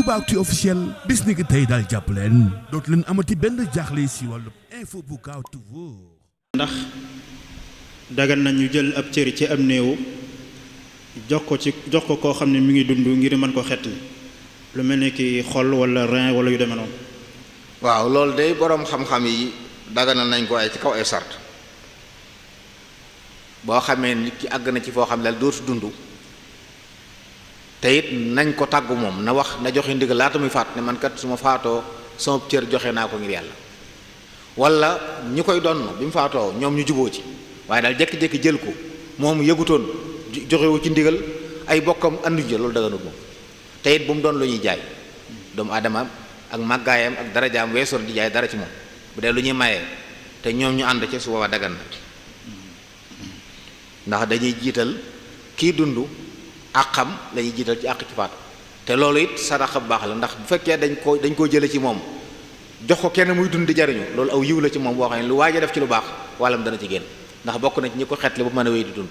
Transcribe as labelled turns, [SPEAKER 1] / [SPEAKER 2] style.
[SPEAKER 1] Toubaactu officiel bis ni ki tey daal jàpp leen dootu leen amati benn jaaxle si wàllu info bu gaaw te wóor.
[SPEAKER 2] ndax dagal nañu jël ab cër ci am néew jox ko koo xam ne mi ngi dund ngir mën ko xetli lu mel ni ki xol wala rein wala yu demee noonu.
[SPEAKER 3] waaw loolu day boroom xam-xam yi daganal nañ ko ay ci kaw ay sart boo xamee nit ki àgg na ci foo xam ne dootu dund te it nañ ko tàggu moom na wax na joxe ndigal laata muy faat ne man kat su ma faatoo sama cër joxe naa ko ngir yàlla wala ñi koy donn bi mu faatoo ñoom ñu juboo ci waaye daal jékki-jékki jël ko moom yëgutoon joxewu ci ndigal ay bokkam anduñ ca loolu daganut moom te it bu mu doon lu ñuy jaay doomu aadama ak màggaayam ak darajaam weesoor di jaay dara ci moom bu dee lu ñuy mayee te ñoom ñu ànd ca su boobaa dagan na ndax dañuy jiital kii dund àqam lañuy jiital ci àq ci faatu te loolu it saraxa bu baax la ndax bu fekkee dañ koo jële ci moom jox ko kenn muy dund di jariñu loolu aw yiw la ci moom boo xam ne lu waaj a def ci lu baax wàllam dana ci génn ndax bokk na ci ñi ko xetle ba mën a wéy di dund